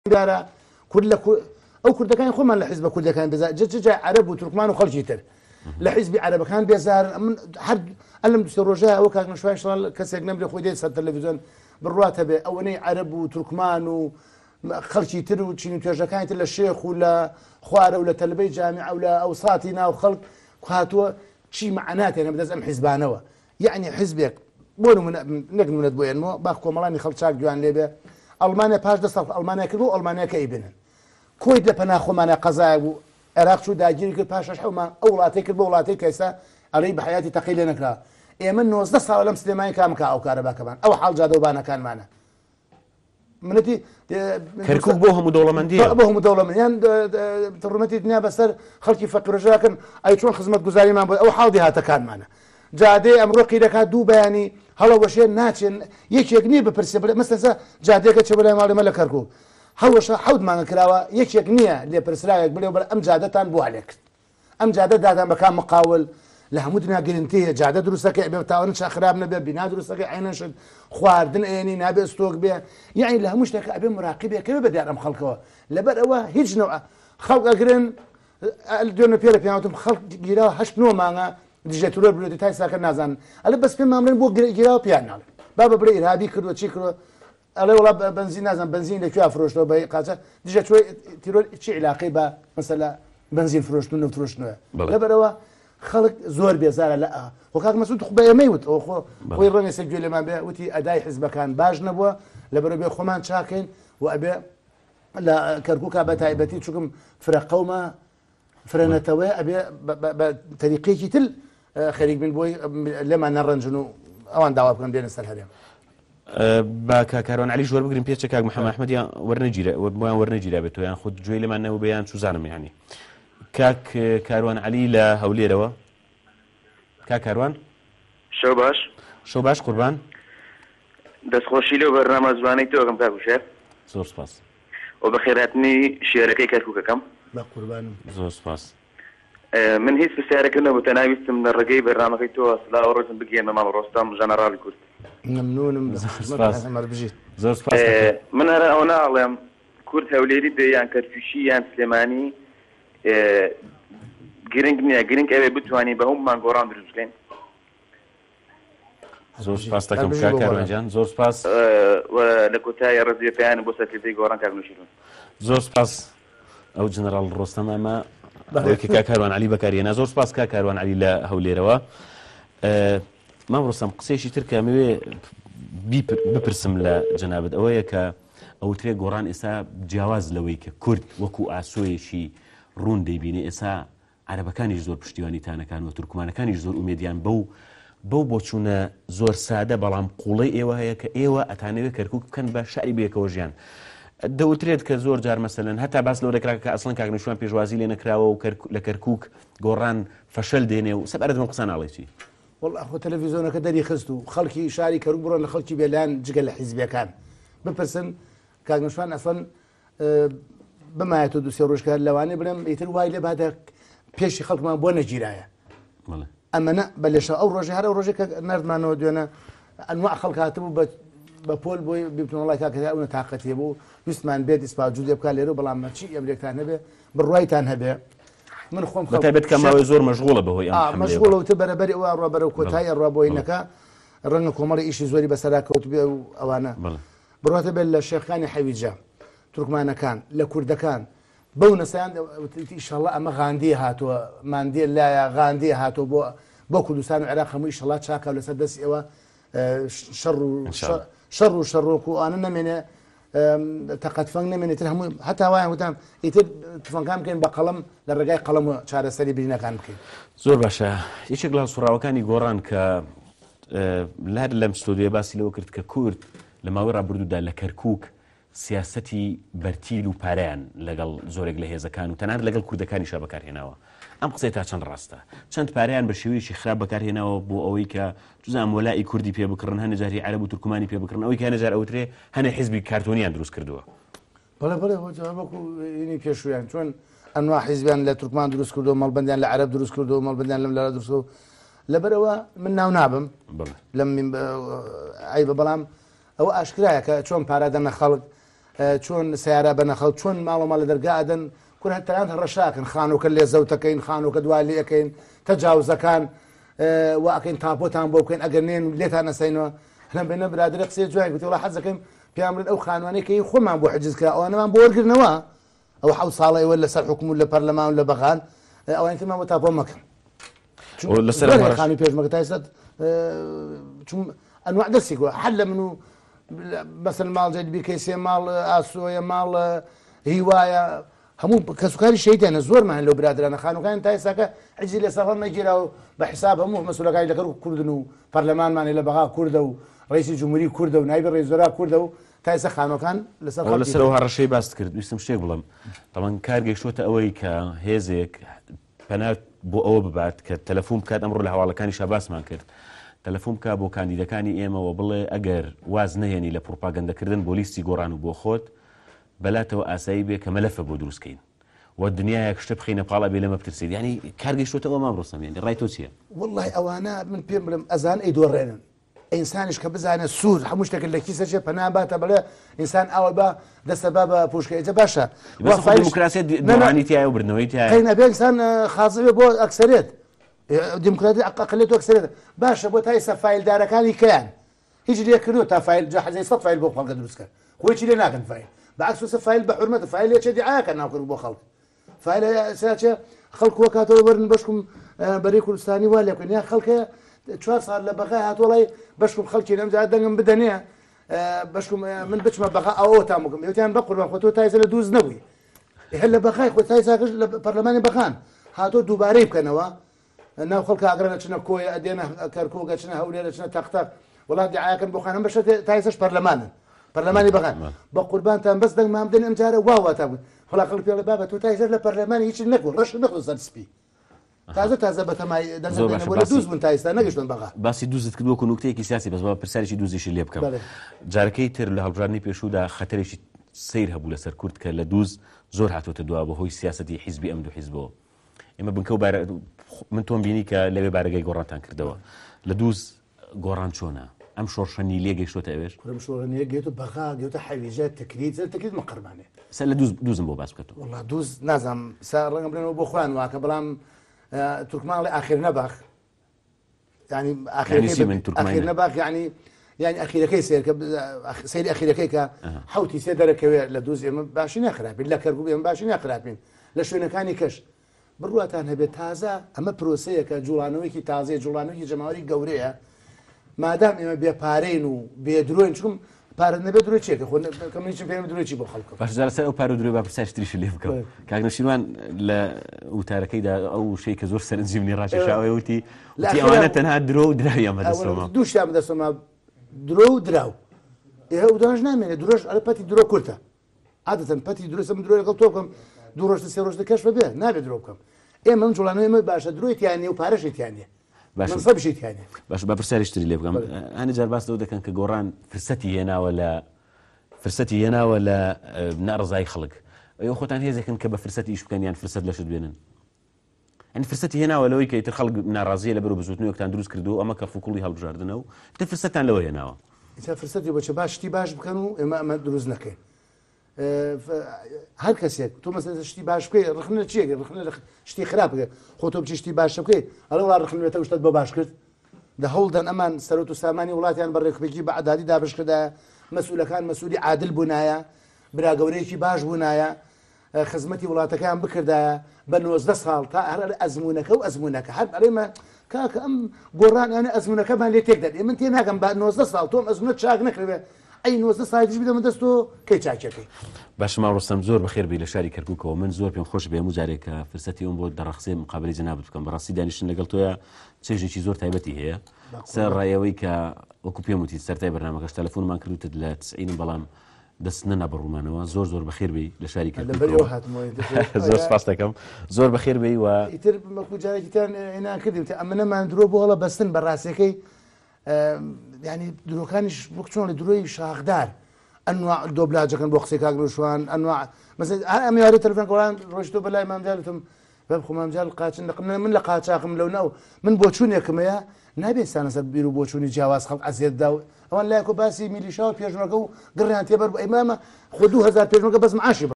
دارە کورد لە ئەو کوردەکانی خۆمان لە حیزبە کوردەکان بێزار جە جە عەرەب و تورکمان و خەڵکی تر لە حیزبی عەرەبەکان بێزار من هەر ئەلم دوسێ ڕۆژە ئەوە کاک نەشوای شڵ کەسێک نەمرێ خۆی دێت سەر تەلەڤیزیۆن بڕواتە بێ ئەوەنەی عەرەب و تورکمان و خەڵکی تر و چین و توێژەکانی تر لە شێخ و لە خوارە و لە تەلبەی جامیعە و لە ئەوساتی ناو خەڵک هاتووە چی مەعناتێنە بەدەست ئەم حیزبانەوە یەعنی حیزبێک بۆ نمونە نەک نمونەت بۆ ئێنمەوە با کۆمەڵانی خەڵک چاک گوێیان لێ بێ ئەڵمانیا پاش دە ساڵ ئەڵمانیا کرد بۆ ئەڵمانیا کە ئەیبینن کۆیت لە پەنا خۆمانە قەزایەک بوو عێراق چوو داگیری کرد پاش شەش حەوت مانگ ئەو وڵاتەی کرد بۆ وڵاتەی کە ئێستا ئەڵێی بە حەیاتی تەقەی لێ نەکرا ئێمە 19 ساڵە لەم سلێمانی کامکا ئەو کارەباکەمان ئەو حاڵ جادە و بانەکانمانە منەتی کەرکک بۆ هەموو دەوڵەمەندی بۆ هەموو دەوڵەمەندیان ڕومەتی دنیا بەسەر خەڵکی فەقیرەژاکەن ئەی چۆن خزمەت گوزاریمان بۆ ئەو حاڵ دێهاتەکانمانە جادەی ئەمڕۆ قیرەکە دوو بەیانی هەڵەوەشێ ناچێن یەکێک نییە بپرسێ بڵێ مەسەسە جادەکە چێ بەلای ماڵی مە لە کەرکک هەڵوەشە حەوت مانگە کراوە یەکێک نییە لێپرسراوێک بڵێ بڵێ ئەم جادەتان بۆ هەلێکرد ئەم جادە دادان بە کام مقاول لە هەموو دنیا گرنتی هەیە جادە دروستەکەی ئەبێ تاوانە چا خراپ نەبێ بینا دروستەکەی عینەن شت خواردن ئەیەنی نابێ ستۆک بێ یعنی لە هەموو شتێک ئەبێ مراقبێک بێ بە دیار ئەم خەڵکەوە لەبەر ئەوە هیچ نەوە خەڵک ئەگرن دوێنە پێرە پێیان خەڵک گیراوە هەشت نۆ مانگە دژە ترۆر بلێت تا ساکە نازانن ئەلێ بەس پێ مامرن بۆ گیراوە پێیان ناڵێ بابە بڵێ ئیرهابی کردووە چی کردووە ئەڵێ وەڵا بەنزین نازانم بەنزین لە کوێ فرۆشتەوە بە قاچە دژە چۆی تیرۆر چی عیلاقەی بە مەسەلە بەنزین فرۆشتن و نەوت فرۆشتنەوە لەبەرەوە خەڵک زۆر بێزارە لە ئا خۆ کاک مەسعود خۆ بە ئێمەی وت ئەو خۆ خۆی ڕەنگە سەر گوێ لێمان بێ وتی ئەدای حزبەکان باش نەبووە لەبەرەوە بێ خۆمان چاکەین و ئەبێ لە کەرکووکا بە تایبەتی چونکم فرە قەومە فرە نەتەوەیە ئەبێ بە تەریقێکی تر خەریک بین بۆی لێمان نەڕەنجن و ئەوان داوا بکەن بێنە سەر هەرێم. با کاک کاروان عەلیش وەربگرین پێچە کاک محەممەد ئەحمەدیان وەرنەگیرا بۆیان وەرنەگیرا بێت یان خود گوێی لێمان نەبوو بێ یان چوزانم یانی کاک کاروان عەلی لە هەولێرەوە کاک کاروان شەو باش شەو باش قوربان دەستخۆشی لەو بەرنامە جوانەی تۆ ئەکەم کاک وشیار زۆر سپاس و بەخێرهاتنی شێرەکەی کەرکوک ئەکەم. بە قوربانم. زۆر سپاس. من هیچ پرسیارێکم نەبوو تەنها ویستم لە ڕێگەی بەرنامەکەی تۆوە سلاو و ڕێزم بگەیەنمە مام ڕۆستەم ژەنەڕاڵی کورد. مەمنونم لە زۆر خزمەتت سپاس. هەمەر بژیت. زۆر سپاس دەکەم. من هەر ئەوەنە ئەڵێم کورد هەولێری بێ یان کەرکوکی یان سلێمانی گرنگ نییە گرنگ ئەوێ بتوانین بە هەموومان گۆڕان دروست بکەین. زۆر سپاس دەکەم کاک کاروان گیان زۆر سپاس. و لە کۆتایی ڕێزی پەیامم بۆ سەرکردەی گۆڕان کاک نوشیروان. زۆر سپاس ئەو جنرال ڕۆستەم ئەمە ئەوەی کە کاک کاروان عەلی بەکارهێنا زۆر سپاس کاک کاروان عەلی لە هەولێرەوە مام ڕۆستەم قسەیەکی تر کە ئەمەوێ بپرسم لە جەنابت ئەوەیە کە ئەوترێ گۆڕان ئێستا جیاواز لەوەی کە کورد وەکو ئاسۆیەکی ڕوون دەیبینێ ئێستا عەرەبەکانیش زۆر پشتیوانی تانەکان و تورکمانەکانیش زۆر ئومێدیان بەو بەو بۆچوونە زۆر سادە بەڵام قوڵەی ئێوە هەیە کە ئێوە ئەتانەوێ کەرکوک بکەن بە شاری بەیەکەوە ژیان. دەوترێت کە زۆر جار مەسەلەن هەتا باس لەوە دەکرا کە ئەسڵەن کاک نەوشیروان پێشوازی لێ نەکراوە و لە کەرکوک گۆڕان فەشەل دێنێ و سەبارەت بەم قسانە ئەڵێی چی؟ وەڵا خۆ تەلەفیزۆنەکە دەری خست و خەڵکی شاری کەرکوک بڕۆن لە خەڵکی بێلایەن جگە لە حیزبیەکان بپرسن کاک نەوشیروان ئەسڵەن بمایەتەوە دوسێ ڕۆژ کە لەوانەیە بڵێم ئیتر وای لێ باتە پێشی خەڵکمان بۆ نەگیرایە ئەمەە بە لێشە ئەو ڕۆژە هەر ئەو ڕۆژێک کە نردمانەوە دوێنە ئەنوا خەڵک هاتبوو بە بە پۆل بۆی بتوانڵای کاکە ئەو تاقەتی بوو ویستمان بێت ئیسپا جوودێ بکات لێرە بەڵام مەچی ئەمرێکتان هەبێ بڕوایتان هەبێ من خۆم بەتایبەت کە ماوەی زۆر مەشغوڵە بەهۆی ئەم مەشغوڵە وتە بەرەبەری ئەوە ڕۆ بەرەو کۆتایی ڕوا بۆی نەکە ڕەنگە کۆمەڵی ئیشی زۆری بەسەرا کەوت بێ و ئەوانە بڕواتە بێت لە شێخانی حەویجە، تورکمانەکان، لە کوردەکان، بەو نەسەیان وتی ئیشەڵا ئەمە غاندیە هاتووە، ماندێلایە، غاندیە هاتووە بۆ بۆ کوردستان و عێراق هەموو ئیشەڵا چاکە و لەسەر دەستی ئێوە شەڕ و شەڕ و شەڕۆک و ئەوانە نەمێنێ تەقە تفەنگ نەمێنێ تر هەموو هەتا وایان وتان ئیتر تفەنگان بکەین بە قەڵەم لە ڕێگای قەڵەم و چارەسەری برینەکان بکەین. زۆر باشە یەکێک لە هەڵسوڕاوەکانی گۆڕان کە لار لەم ستۆدیۆیە باسی لەوە کرد کە کورد لە ماوەی ڕابردوودا لە کەرکووک سیاسەتی بەرتیل و پارەیان لەگەڵ زۆرێک لە هێزەکان و تەنانەت لەگەڵ کوردەکانیشا بەکارهێناوە. ئەم قسەیە تا چەند ڕاستە؟ چەند پارەیان بە شێوەیەکی خراپ بەکارهێناوە بۆ ئەوەی کە چوزانم وەلائی کوردی پێ بکڕن، هەنێ جار هی عەرەب و تورکمانی پێ بکڕن، ئەوەی کە هەنێ جار ئەوترێ هەنێ حیزبی کارتۆنیان دروست کردووە. بەڵێ بەڵێ وەکو هینی پێشوویان چۆن ئەنوا حیزبیان لە تورکمان دروست کردو مەڵبەندیان لە عەرەب دروست کردو مەڵبەندیان لەم لەرە دروست کردو لەبەرەوە من ناو نابم لەم عیبە بەڵام ئەوە ئاشکرایە کە چۆن پارە دەنە خەڵک. چۆن سیارە بەنە خەڵک چۆن ماڵ و ماڵ لە دەرگا ئەدەن کورە هەر تەنانەت هەڕەشە ئەکەن خانووکە لێ زەوتەکەین خانووکە دوا لێ ئەکەین تەجاوزەکان وا ئەکەین تاپۆتان بۆ بکەین ئەگەر نێن لێتان ئەسەینەوە لەم بینە برادەرە قسەی جوانی گوتی وەڵا حەز دەکەین پێیان بڵێن ئەو خانوانەی کە هی خۆمان بۆ حجز کرا ئەوانەمان بۆ وەرگرنەوە ئەو حەوت ساڵە ئێوە لەسەر حکوم و لە پەرلەمان و لە بەغان ئەوانی ترمان بۆ تاپۆ مەکەن لەسەر خانووی پێشمەرگە تا ئێستا چون ئەنواع دەستی گووە هەر لە من و مەسەن ماڵ جەید بیکەی سێ ماڵ ئاسۆیە ماڵ هیوایە هەموو کەسوکاری شەیدانە زۆرمان لەو برادرانە خانوەکان تا ئێستاکە حجزی لەسەر هەڵنەگیرا و بە حساب هەموو مەسولەکانی لەگەڵ کوردن و پەرلەمانمانی لە بەغا کوردە و ڕئیسی جمهوری کوردە و نایبی ڕئیس وزرا کوردە و تا ئێستا خانوەکان لەسەر ئەوە لەسەر ئەو هەڕەشەی باست کرد ویستم شتێک بڵێم تەمان کار گەیشتووەتە ئەوەی کە هێزێک پەنا بۆ ئەوە ببات کە تەلەفون بکات ئەمڕۆ لە هەواڵەکانیشا باسمان کرد تەلەفون بکا بۆ کاندیدەکانی ئێمەوە بڵێ ئەگەر واز نەهێنی لە پڕوپاگەندەکردن بۆ لیستی گۆڕان و بۆ خۆت بەلاتەوە ئاسایی بێ کە مەلەفە بۆ دروست کەین و دنیایەک شتە بخەینە پاڵ ئەبێ لەمە بترسیت یانی کار گەیشتۆتە ئەوە مام ڕۆستەم یانی ڕای تۆ چییە؟ وەڵڵاهی ئەوانە من پێم بڵێم ئەزان ئەیدۆڕێنن ئینسانیش کە بزانێت سوور هەموو شتێکت لە کیسە چێ پەنا باتە بڵێ ئینسان ئاوە بە دەستە با بە پوشکە ئێجە باشە وا دیموکراسیەت دۆڕانی تایە و بردنەوەی تایە قەین ئەبێ ئینسان خازر بێ بۆ ئەکسەرێت دیموکراتی ئەقلیەت و ئەکسەرێت باشە بۆ تا ئێستا فایلدارەکانی کەیان هیچ لێ کردو تا فایل جا حەزەی 100 فایل بۆ خەڵکە دروست کەن خۆی چی لێ ناکەن فایل بە عەکس وسە فایل بە حورمەتە فایل لێ چێ دیعاکە ناو کرد بۆ خەڵک فایل ساچە خەڵک وەکاتەوە وەرن بەشکم بەرەی کوردستانی وا لێ بکەن یا خەڵکە چوار ساڵ لە بەغای هاتووەڵی بەشکم خەڵکی لەم جا دەنگم بدەنێ بەشکم من بچمە بەغا ئەوە تام بکەم وتیان بە قوربان خۆ تۆ تایزە لە دووز نەبووی هەر لە بەغای خۆ تایزاکەش لە پەرلەمانی بەغان هاتۆ دووبارەی بکەنەوە ناو خەڵکە ئاگرن ئەچنە کۆیە ئەدێنە کەرکوک ئەچنە هەولێر ئەچنە تەق تەق وڵات دیعایەکەن بۆ خانم بەشە تا ئێستاش پەرلەمانن پەرلەمانی بەغان بە قوربانتان بەس دەنگمان بدەن ئەم جارە وا واتا بوون وڵا خەڵک پێڵێ بابە تۆ تا ئێستاش لە پەرلەمانی هیچ نەکوو ڕەش نەخۆ سەر سپی تازە تازە بەتەمای دەنگ زۆر باشە بۆ لە باسی دووز بوون تا ئێستا نەگەشتن بەغا باسی دووزت کرد وەکو نوکتەیەکی سیاسی بەس با پرسیارێکی دووزیشی لێ بکەم بەڵێ. جارەکەی تر لە هەڵبژاردنی پێشوودا خەتەرێکی سەیر هەبوو لەسەر کورد کە لە دووز زۆر هاتۆتە دوا بەهۆی سیاسەتی حیزبی ئەم دوو حیزبەوە ئێمە بنکە و بارە من تۆم بینی کە لەوێ بارەگای گۆڕانتان کردەوە لە دووز گۆڕان چۆنە ئەم شۆڕشە نیلیە گەیشتۆتە ئەوێش؟ کورم شۆڕە نیە گەیتو بەغا گەیتو حەویجە تکریت سەر تکریت مقەرمانێ. سەر لە دووز دووزم بۆ باس بکە تۆ. وەڵا دووز نازانم سا ڕەنگە بڵێنەوە بۆ خۆیان واکە بەڵام تورکمان ئەڵێ ئاخر نەباخ یعنی ئاخرەکەی من تورکمانی ئاخر نەباخ یعنی یعنی ئەخیرەکەی سێر کە سەیری ئەخیرەکەی کە حوتی سێ دەرەکەوێ لە دووز ئێمە باشی نەخراپین لە کەرکوک ئێمە باشی نەخراپین لە شوێنەکانی کەش بڕواتان هەبێت تازە ئەمە پرۆسەیەکە جوڵانەوەیەکی تازەیە جوڵانەوەیەکی جەماوەری گەورەیە مادام ئێمە بێ پارەین و بێ درۆین چونکم پارە نەبێت درۆی چێکە خۆ کە من هیچم پێ نەبێت درۆی چی بۆ خەڵکم باشە جا لەسەر ئەو پارە و درۆی با پرسیاری تریشت لێ بکەم کاک نەوشیروان لە وتارەکەیدا ئەو وشەی کە زۆر سەرنجی منی ڕاکێشا ئەوەیە وتی وتی ئەوانە تەنها درۆ و دراویان بەدەستەوە ما. دوو شتیان بەدەستەوە ما درۆ و دراو ئێ ئەو دانش نامێنێ درۆش ئەرە پەتی درۆ کورتە عادەتەن پەتی درۆ من درۆ لەگەڵ تۆ بکەم دوو ڕۆژ سێ ڕۆژ کەشف بێ نابێ درۆ بکەم ئێمە ئەم جوڵانەوەی ئێمە باشە درۆی تیا نییە و پارەشی تیا نییە باشە مەنسەبیشی تیا نییە باشە با پرسیارێکی تری لێ بکەم هەندێک جار باس لەوە دەکەن کە گۆڕان فرسەتی هێناوە لە فرسەتی هێناوە لە ناڕەزایی خەڵک ئێوە خۆتان هێزێکن کە بە فرسەت ئیش بکەن یان فرسەت لە شت بێنن یانی فرسەتی هێناوە لەوەی کە ئیتر خەڵک ناڕازیە لەبەر و بزوتنەوەکتان دروست کردو ئەمە کەفوکوڵی هەڵبژاردنە و ئیتر فرسەتتان لەوە هێناوە. ئیتر فرسەتی بۆ چ با شتی باش بکەن و ئێمە ئەمە دروست نەکەین هەر کەسێک تۆ مەسەلەن شتی باش بکەی ڕخنە لە چیەکەی ڕخنە لە شتی خراپ بکەی خۆ تۆ بچی شتی باش بکەی ئەڵێ وڵا ڕخنە لە تۆ شتت بۆ باش کرد دە هەوڵدەن ئەمان سەرۆت و سامانی وڵاتیان بە ڕێکوپێکی بە عەدادی دابش کردایە مەسئولەکان مەسئولی عادل بوونایە برا گەورەیەکی باش بوونایە خزمەتی وڵاتەکەیان بکردایە بە 19 ساڵ تا هەر ئەڵێ ئەزموونەکە و ئەزموونەکە هەر ئەڵێمە کاکە ئەم گۆڕان یانە ئەزموونەکەمان لێ تێک دەدەن من تێ ناگەم بە 19 ساڵ تۆم ئەزموونە چاک نەکردبێ ئەی 19 ساڵی تریش بدەمە دەست تۆ کەی چاکیەکەی باشە مام ڕۆستەم زۆر بەخێر بێی لە شاری کەرکوکەوە من زۆر پێم خۆش بێ هەموو جارێک کە فرسەتی ئەوم بۆ دەڕەخسێ مقابەلەی جەنابت بکەم بەڕاستی دانیشتن لەگەڵ تۆیا چێژێکی زۆر تایبەتی هەیە سەر ڕای ئەوەی کە وەکو پێم وتی سەرتای بەرنامەکەش تەلەفۆنمان کرد وتت لە تسعینم بەڵام دەست نەنا بە ڕوومانەوە زۆر زۆر بەخێر بێی لە شاری لەبەر ئێوە هاتمەوە زۆر سپاس دەکەم زۆر بەخێر بێی و ئیتر وەکو جارێکی تر ئێنان کردیم تا ئەمنەمان درۆ بۆ هەڵە بەستن بە ڕاستیەکەی ینی درۆکانیش وەک چۆن لە درۆی شاخدار ئەنوا دۆبلاجەکەن بۆ قسەی کاک نوشوان ئەنوا مەسەلەن هەر ئەم یاری تەلەفۆن کۆڵان ڕۆیشتۆ بە لای مام جالتم. بەم خۆ مام جەلال قاچن لە من لە قاچاخم لەو ناو من بۆچوونێکم هەیە نابێ سانە سەر بیر و بۆچوونی جیاواز خەڵک ئەزیەت دا و ئەوان لایەک و باسی میلیشا و پێشمەرگە و گڕیان تێبەر بوو ئەی مامە خۆ 2000 پێشمەرگە بەس معاشی بڕ.